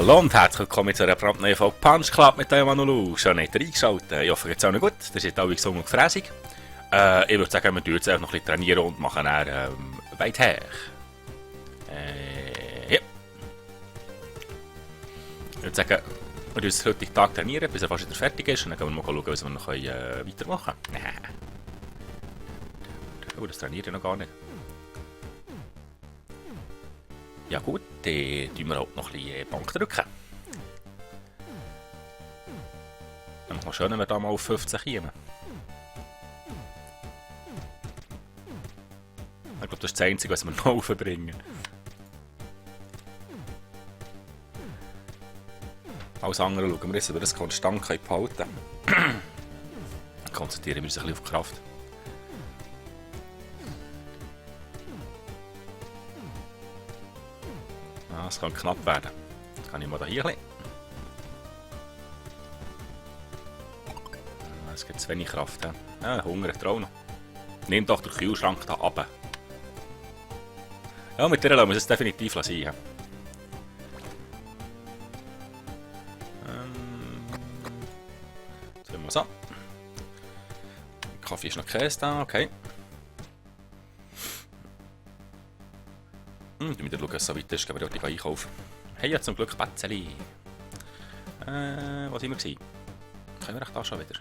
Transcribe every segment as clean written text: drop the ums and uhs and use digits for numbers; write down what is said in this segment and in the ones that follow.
Hallo und herzlich willkommen zu einer brandneuen Folge Punch Club mit dem Manolo. Schön, dass ihr eingeschaltet. Ich hoffe, es geht auch noch gut. Das ist alle gesund und gefräßig. Ich würde sagen, wir jetzt auch noch ein bisschen trainieren und machen dann weit her. Ja. Ich würde sagen, wir uns heute den Tag trainieren, bis er fast wieder fertig ist. Und dann gehen wir mal schauen, was wir noch weitermachen können. Oh, das trainiert ja noch gar nicht. Ja gut, dann tun wir halt noch ein bisschen Bank drücken. Dann machen wir schön, wenn wir da mal auf 15 kommen. Ich glaube, das ist das Einzige, was wir noch aufbringen. Alles andere schauen wir jetzt, ob wir das konstant behalten können. Konzentrieren wir uns ein bisschen auf die Kraft. Das kann knapp werden. Jetzt kann ich mal da hier ein bisschen. Es gibt zu wenig Kraft. Ja, Hunger hat er auch noch. Nimm doch den Kühlschrank da runter. Ja, mit der lassen wir es definitiv sein. Jetzt sehen wir es an. Kaffee ist noch Käse da, okay. Wieder schauen, was so weit ist, gehen wir dort einkaufen. Hey, ja, zum Glück Bätzeli. Was sind wir? Können wir echt da schon wieder?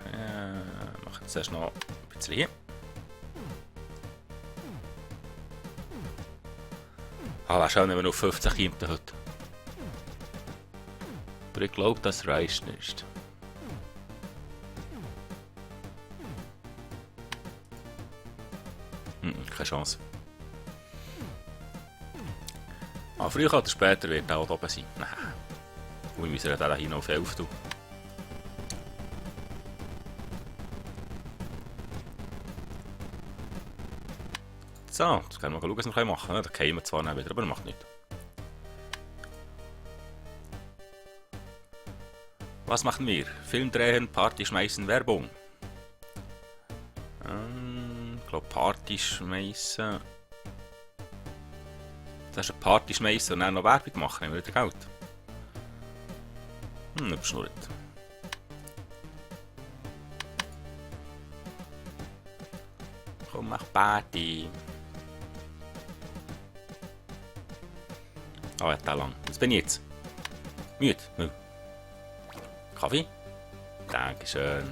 Machen jetzt erst noch ein bisschen hier. Wäre schön, wenn wir noch 15 kommen heute. Aber ich glaube, das reicht nicht. Keine Chance. Aber früher oder später wird er auch oben sein. Und wir müssen dann hier noch auf 11 tun. So, jetzt können wir schauen, was wir machen können. Da fallen wir zwar nicht wieder, aber macht nichts. Was machen wir? Film drehen, Party schmeißen, Werbung. Ich glaube, Party schmeißen. Das ist eine Party schmeißen und dann noch Werbung machen, nehmen wir wieder Geld. Nicht beschnurrt. Komm, mach Party. Oh, hat lang. Was bin ich jetzt? Müde? Nö. Kaffee? Dankeschön.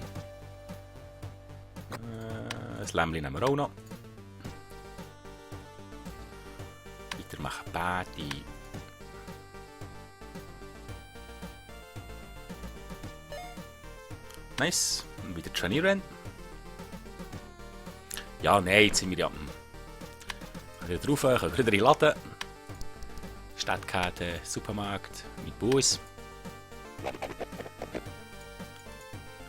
Das Lämmchen nehmen wir auch noch. Weiter machen Party. Nice. Und wieder trainieren. Ja, nein, jetzt sind wir ja. Wieder drauf, können wieder in den Laden. Stadtkarte, Supermarkt, mit Bus.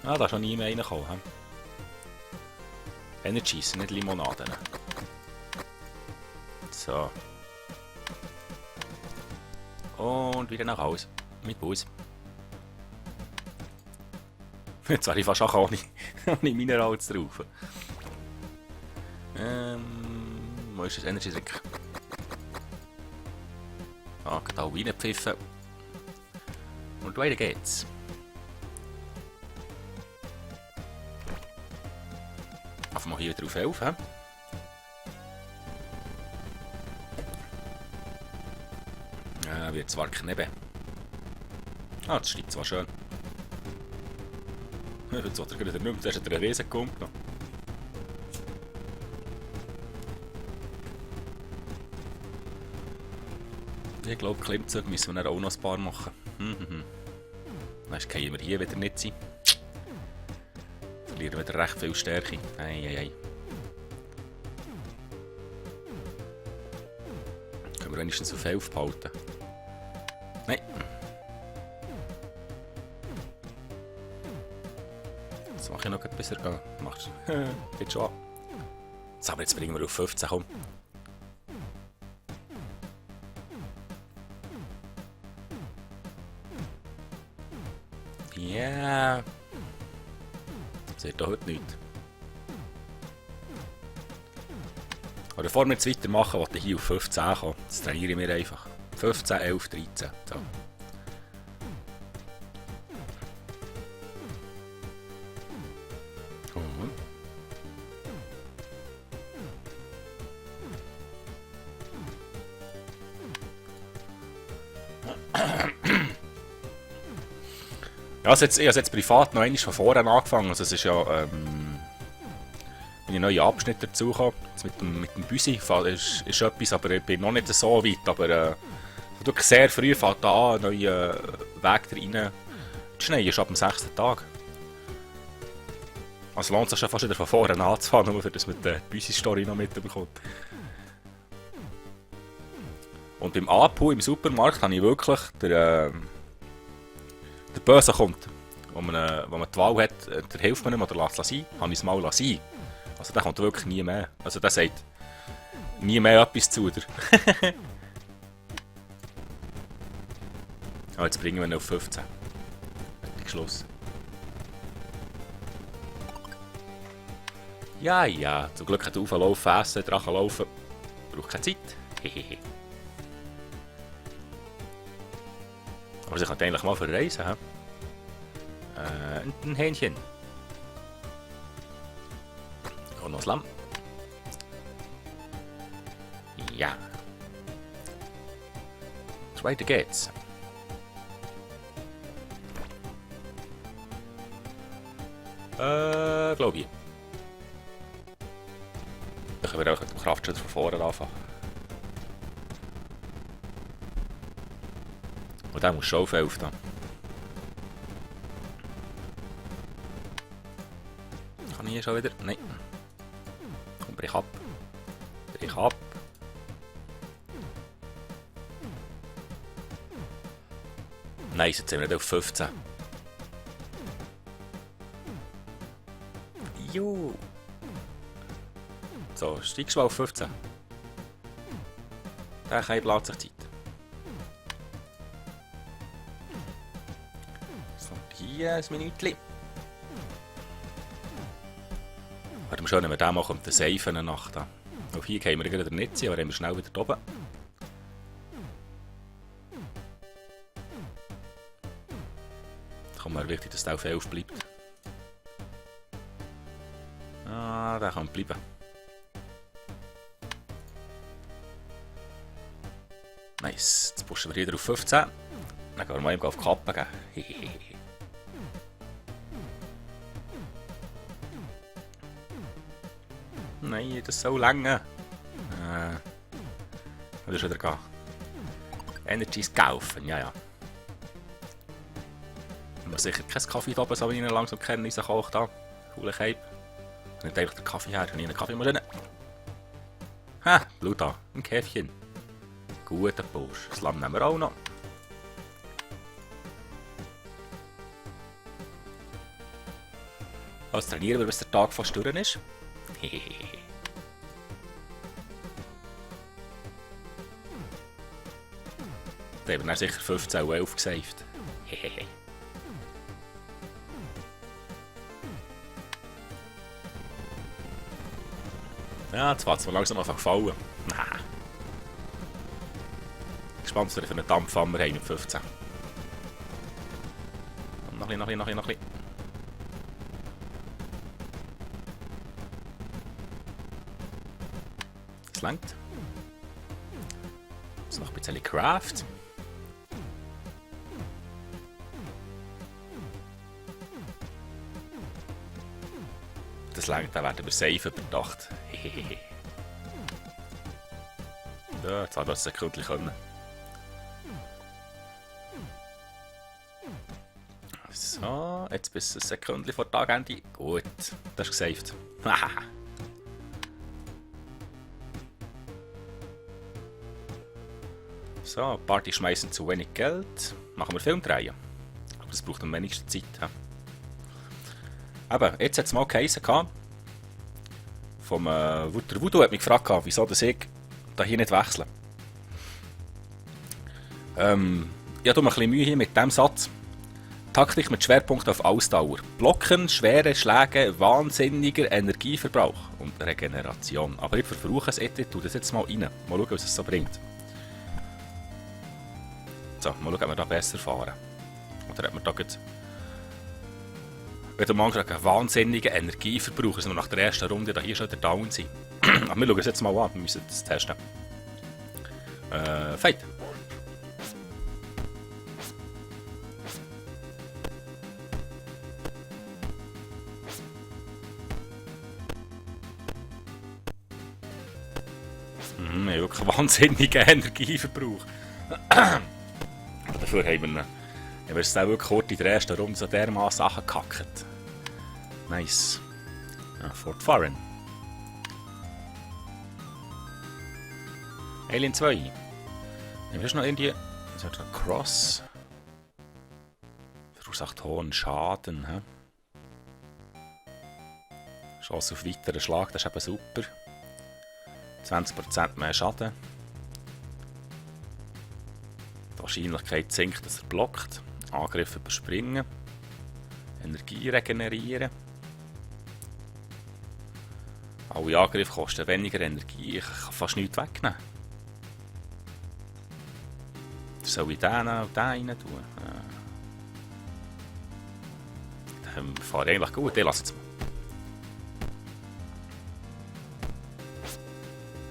Da ist schon nie mehr reingekommen. Energies, nicht Limonaden. So. Und wieder nach Hause. Mit Bus. Jetzt habe ich fast auch ohne Minerals drauf. Wo ist das Energy Drink? Da reinpfiffen. Und weiter geht's. Einfach mal hier drauf 11. Wird zwar kneben. Das steigt zwar schön. Jetzt hat er gerade nicht mehr. Zuerst hat er einen Riesen gekommen. Ich glaube, Klimmzüge müssen wir dann auch noch ein paar machen. Dann können wir hier wieder nicht sein. Verlieren wieder recht viel Stärke. Eieiei. Können wir wenigstens auf 11 behalten? Nein. Jetzt mache ich noch etwas besser. Machst du? Geht schon an. So, aber jetzt bringen wir auf 15. Komm. Ja. Yeah. Das wird doch heute nichts. Aber bevor wir jetzt weitermachen, wollte ich hier auf 15 kommen. Das trainiere ich mir einfach. 15, 11, 13. So. Also ich habe jetzt privat noch einmal von vorne angefangen. Also es ist ja ein neuer Abschnitt dazu gekommen. Mit dem Büsi ist etwas, aber ich bin noch nicht so weit. Aber wirklich sehr früh fängt da an, ein neuer Weg rein. Die Schnee ist ab dem 6. Tag. Also lohnt es sich schon fast wieder von vorne anzufangen, nur für das mit der Büsi-Story noch mitbekommt. Und beim Apu im Supermarkt habe ich wirklich der Böse kommt, wo man die Wahl hat, der hilft mir nicht mehr oder lässt es sein, habe ich es mal sein. Also der kommt wirklich nie mehr. Also der sagt nie mehr etwas zu dir. Aber jetzt bringen wir ihn auf 15. Schluss. Ja, ja, zum Glück hat er auflaufen, essen, Drachen laufen. Braucht keine Zeit. Hehehe. Aber sie kann eigentlich mal verreisen, hä? Ein Hähnchen. Und noch ein Lamm. Ja. Weiter geht's. Glaube ich. Dann können wir auch mit dem Kraftschutz von vorne anfangen. Und der muss schon auf 11 da. Kann ich hier schon wieder? Nein. Komm, brich ab. Brich ab. Nice, jetzt sind wir nicht auf 15. Jo. So, steigst du mal auf 15. Der kann ich sich Zeit. So, hier ein Minütchen. Warte mal schon, wenn wir den machen, den Safe eine Nacht. Auf hier gehen wir gerade nicht, aber dann wir schnell wieder oben. Kann mir wichtig, dass der auf 11 bleibt. Ah, der kann bleiben. Nice, jetzt pushen wir wieder auf 15. Dann gehen wir mal eben auf die Kappe geben. Nein, das soll länger. Das ist wieder gehen. Energies kaufen, ja, ja. Wir sicher kein Kaffee da oben, so wie ich ihn langsam kenne, in Koch da. Cooler Cape. Nicht eigentlich der Kaffee her, ich habe eine Kaffeemaschine. Ha, schau da, ein Käfchen. Guter Bursch. Das Lamm nehmen wir auch noch. Also trainieren wir, bis der Tag fast durch ist. Hehehe. Da haben wir dann sicher 15 und 11 gesaved. Hehehe. Ja, jetzt fängt es mir langsam einfach gefallen. Gespannt, was wir für einen Dampfhammer haben mit 15. Und noch ein bisschen. Das langt. Jetzt noch ein bisschen Craft. Das langt, dann werden wir safe überdacht. Ja, jetzt haben wir das Sekündchen können. So, jetzt bis ein Sekündchen vor Tagende. Gut, das ist gesaved. So, Party schmeißen zu wenig Geld. Machen wir Film drehen. Aber das braucht am wenigsten Zeit. Aber jetzt hat es mal geheißen vom der Voodoo hat mich gefragt, wieso dass ich da hier nicht wechsle. Ich habe mir ein bisschen Mühe hier mit diesem Satz. Taktik mit Schwerpunkt auf Ausdauer. Blocken, schwere Schläge, wahnsinniger Energieverbrauch und Regeneration. Aber ich verbrauche es jetzt, ich tue das jetzt mal rein. Mal schauen, was es so bringt. So, mal schauen, ob wir da besser fahren. Oder hat man da gerade... Wenn man gesagt einen wahnsinnigen Energieverbrauch, also nach der ersten Runde da hier schon der Down sind. Aber wir schauen es jetzt mal an, wir müssen das testen. Fight! Wir haben wirklich wahnsinnigen Energieverbrauch. Dafür haben wir es auch wirklich kurz in der ersten Runde so dermaßen angehackt. Nice. Ja, fortfahren. Alien 2. Haben wir noch irgendwie... Was hat noch? Cross. Verursacht hohen Schaden. He? Chance auf weiteren Schlag, das ist eben super. 20% mehr Schaden. Die Wahrscheinlichkeit sinkt, dass er blockt. Angriffe überspringen. Energie regenerieren. Alle Angriffe kosten weniger Energie. Ich kann fast nichts wegnehmen. Soll ich den und den rein tun? Wir fahren eigentlich gut, ich lasse es mal.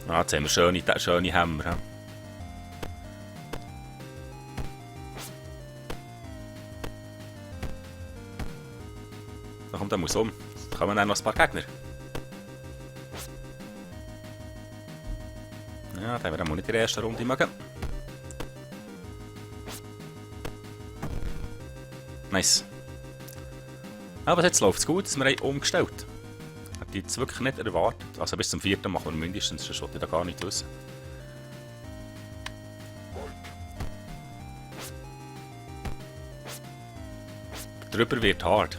Ah, jetzt haben wir schöne Hämmer. He? Da kommt er muss um. Da kommen dann noch ein paar Gegner. Ja, da haben wir dann nicht in der ersten Runde mögen. Nice. Aber jetzt läuft es gut, dass wir haben umgestellt. Hätte ich jetzt wirklich nicht erwartet. Also bis zum 4. machen wir mindestens, das wollte ich da gar nicht wissen. Drüber wird hart.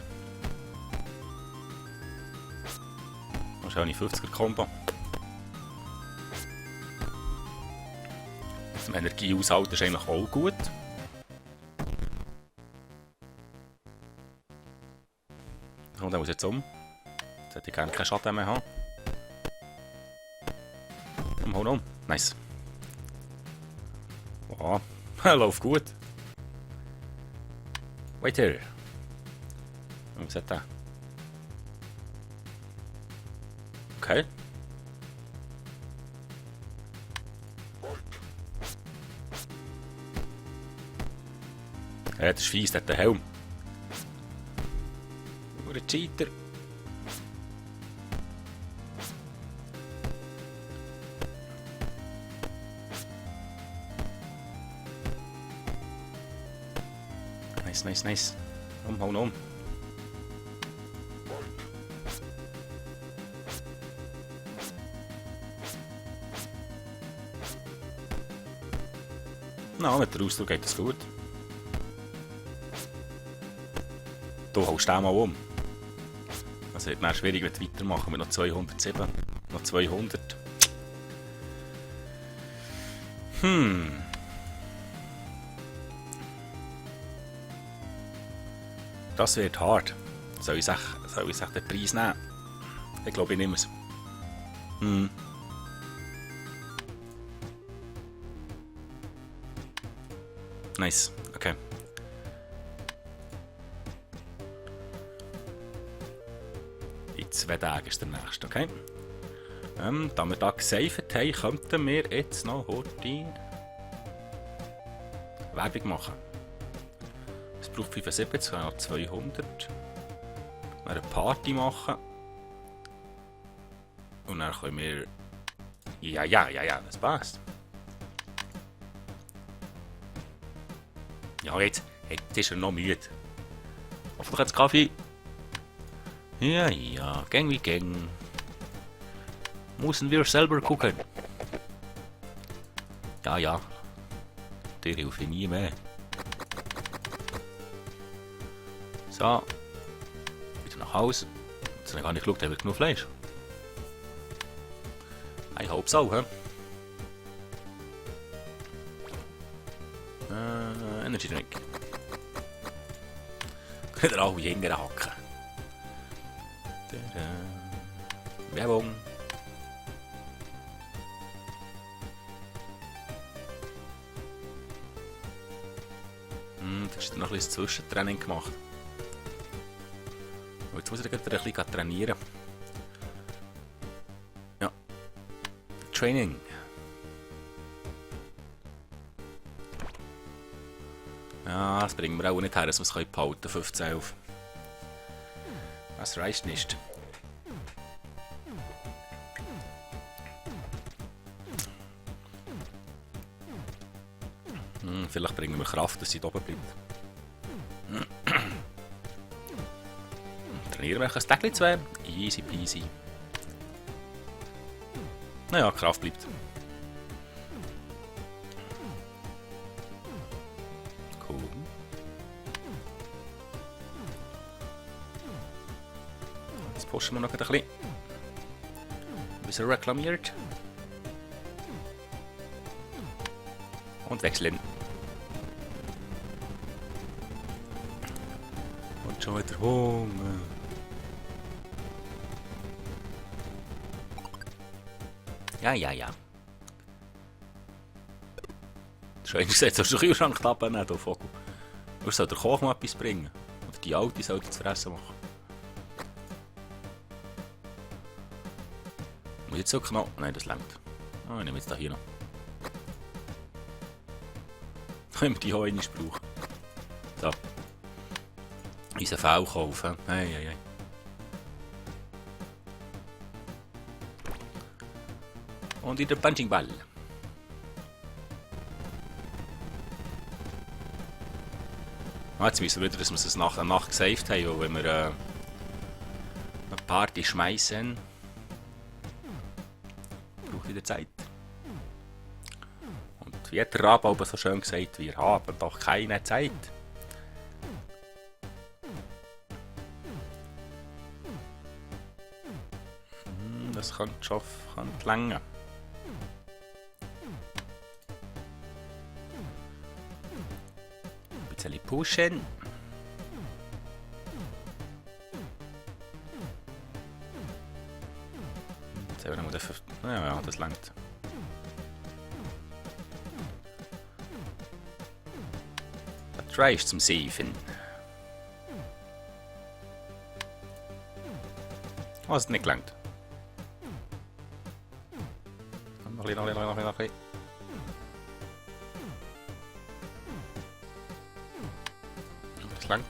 Wahrscheinlich 50er-Kombo. Zum Energiehaushalt ist eigentlich auch gut. Und dann muss jetzt um. Jetzt hätte ich gerne keinen Schaden mehr haben. Hau um. Nice. Wow. Läuft gut. Weiter. Was hat der? Okay. Ja, das ist fies, der hat den Helm. Nur ein Cheater. Nice, nice, nice. Hau um. Na, mit der Ausdruck geht das gut. Du haust den mal um. Es wird dann schwierig, wenn du weitermachen mit noch 207. Noch 200. Das wird hart. Soll ich den Preis nehmen? Ich glaube, ich nehme es. Nice, okay. In 2 Tagen ist der nächste, okay? Da wir da gesaved haben, könnten wir jetzt noch heute Werbung machen. Es braucht 75, noch 200. Wir eine Party machen. Und dann können wir... Ja, das passt. Ja, jetzt ist er noch müde. Hoffentlich jetzt Kaffee. Ja, gang wie gang. Müssen wir selber gucken. Ja. Der hilft nie mehr. So. Wieder nach Hause. Jetzt habe ich gar nicht geschaut, haben wir genug Fleisch? Ich hoffe so, hä? Energy Drink. Könnt ihr auch wie hingern hacken. Werbung. Da ist noch ein bisschen Zwischentraining gemacht. Und jetzt muss ich wieder ein bisschen trainieren. Ja. Training. Ja, das bringen wir auch nicht her, dass wir es behalten können. 15-11. Das reicht nicht. Vielleicht bringen wir Kraft, dass sie da oben bleibt. Trainieren wir ein Stückchen 2. Easy peasy. Naja, Kraft bleibt. Cool. Jetzt pushen wir noch ein bisschen. Bis er reklamiert. Und wechseln. Und schon wieder Hunger. Ja. Schön gesagt, sollst du den Kühlschrank abnehmen, du Vogel. Oder soll der Koch mal etwas bringen? Oder die Alte soll dir zu fressen machen? Muss ich jetzt sogar noch? Nein, das längt. Ich nehme jetzt hier noch. Können wir die auch einmal brauchen. So. Unser Fell kaufen. Hey. Und in der Punching Ball. Jetzt wissen wir wieder, dass wir es nach der Nacht gesaved haben, weil wenn wir eine Party schmeißen, braucht wieder Zeit. Und wie hat der Rab aber so schön gesagt, wir haben doch keine Zeit. Das könnte schon länger. Ein bisschen pushen. Ja, das langt. Das reicht zum Safen. Oh, es hat nicht gelangt. Noch ein bisschen. Das langt.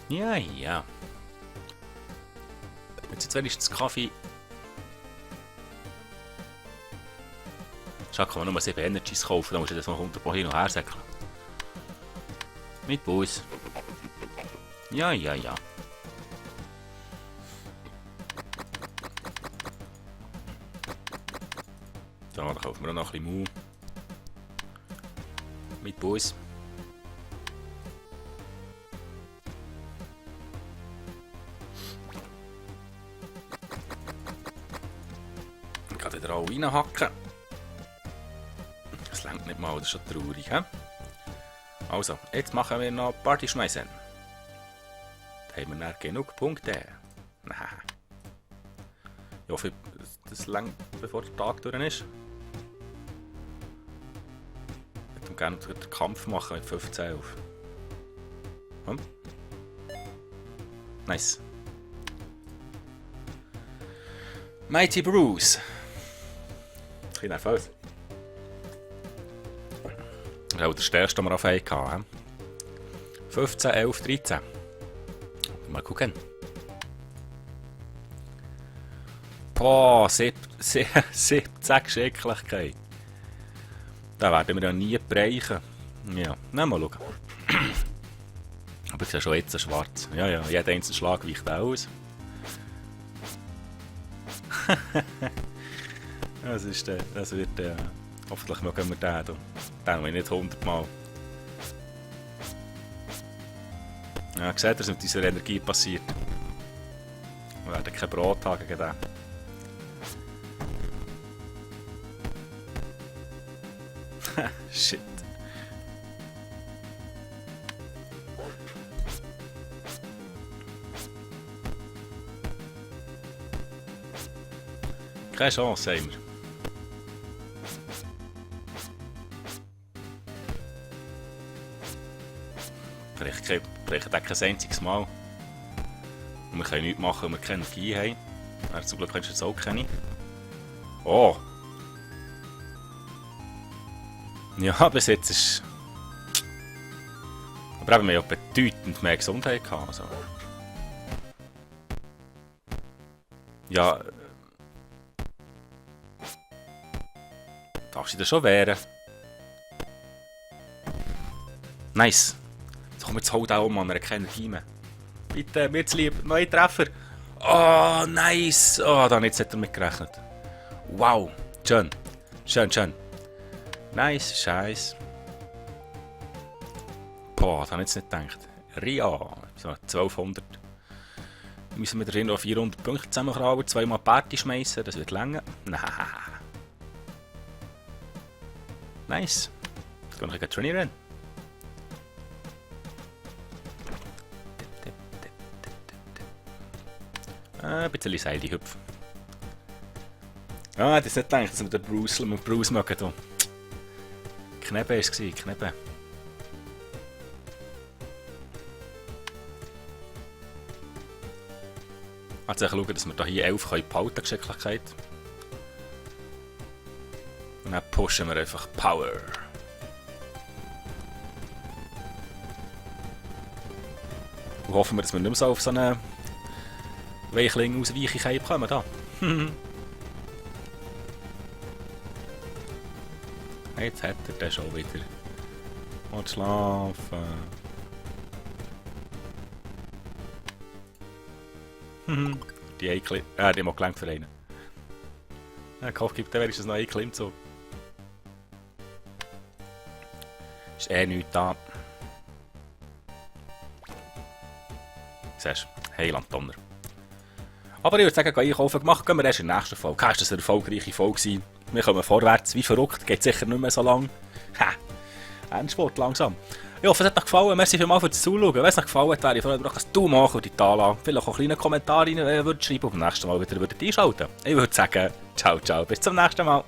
Ja. Jetzt wenigstens Kaffee. Schau, kann man nur 7 Energies kaufen, dann musst du das noch 100 hin und her säckeln. Mit Bus. Ja. Da kaufen wir noch ein bisschen Mu. Mit Bus. Ich kann wieder alle reinhacken. Das längt nicht mal, das ist schon traurig, he? Also, jetzt machen wir noch Party schmeißen. Da haben wir dann genug Punkte. Nein. Ich hoffe, das längt, bevor der Tag durch ist. Ich würde gerne den Kampf machen mit 15 auf. Nice. Mighty Bruce. Ein bisschen nervös. Das war auch der stärkste, den wir auf einen hatten. 15, 11, 13. Mal gucken. Boah, 17 Geschicklichkeit. Da werden wir ja nie bereichen. Ja, mal schauen. Aber es ist ja schon jetzt schwarz. Ja, jeder einzelne Schlag weicht auch aus. Das wird hoffentlich mögen wir den. Den will ich nicht 100 Mal. Ja, seht ihr, was mit unserer Energie passiert? Wir werden kein Brot haben gegen den. Shit. Keine Chance haben wir. Vielleicht kein einziges Mal. Und wir können nichts machen, weil wir keine Energie haben. Zum Glück kannst du jetzt auch keine. Oh! Ja, bis jetzt ist... Aber eben, wir haben ja bedeutend mehr Gesundheit gehabt. Also. Ja, darfst du dir schon wehren? Nice. Jetzt komm, jetzt hol den um, er hat keine Energie mehr. Bitte, mir zu lieb, neue Treffer. Oh, nice. Oh, da habe ich jetzt nicht damit gerechnet. Wow, schön. Schön, schön. Nice, scheiß. Boah, das habe ich jetzt nicht gedacht. Ria, so 1200. Dann müssen wir drin noch 400 Punkte zusammenkrauen, zweimal Party schmeißen, das wird länger. Nah. Nice. Jetzt kann ich trainieren. Ein bisschen Seil hüpfen. Ah, das nicht gedacht, dass wir den Bruce mögen. Knebe war es, Knebe. Also schauen, dass wir hier 11 behalten können, Geschicklichkeit. Und dann pushen wir einfach Power. Und hoffen wir, dass wir nicht mehr so auf so einen Weichling ausweichen kommen. Da. Jetzt hat er den schon wieder. Und schlafen. Die Einklim. Die mag gelangt für einen. Ich hoffe, gibt wenigstens noch einen Klimmzug. Ist nichts da. Siehst du? Heiland Donner. Aber ich würde sagen, einkaufen gemacht, gehen wir erst in der nächsten Folge. War das eine erfolgreiche Folge gewesen? Wir kommen vorwärts, wie verrückt, geht sicher nicht mehr so lang. Ha! Endsport langsam. Ich hoffe, es hat euch gefallen. Merci vielmals fürs Zuschauen. Wenn es euch gefallen hat, wäre ich froh, wenn ihr auch ein Daumen hoch und die Tala. Vielleicht auch einen kleinen Kommentar rein schreiben und beim nächsten Mal wieder einschalten. Ich würde sagen, ciao, ciao, bis zum nächsten Mal.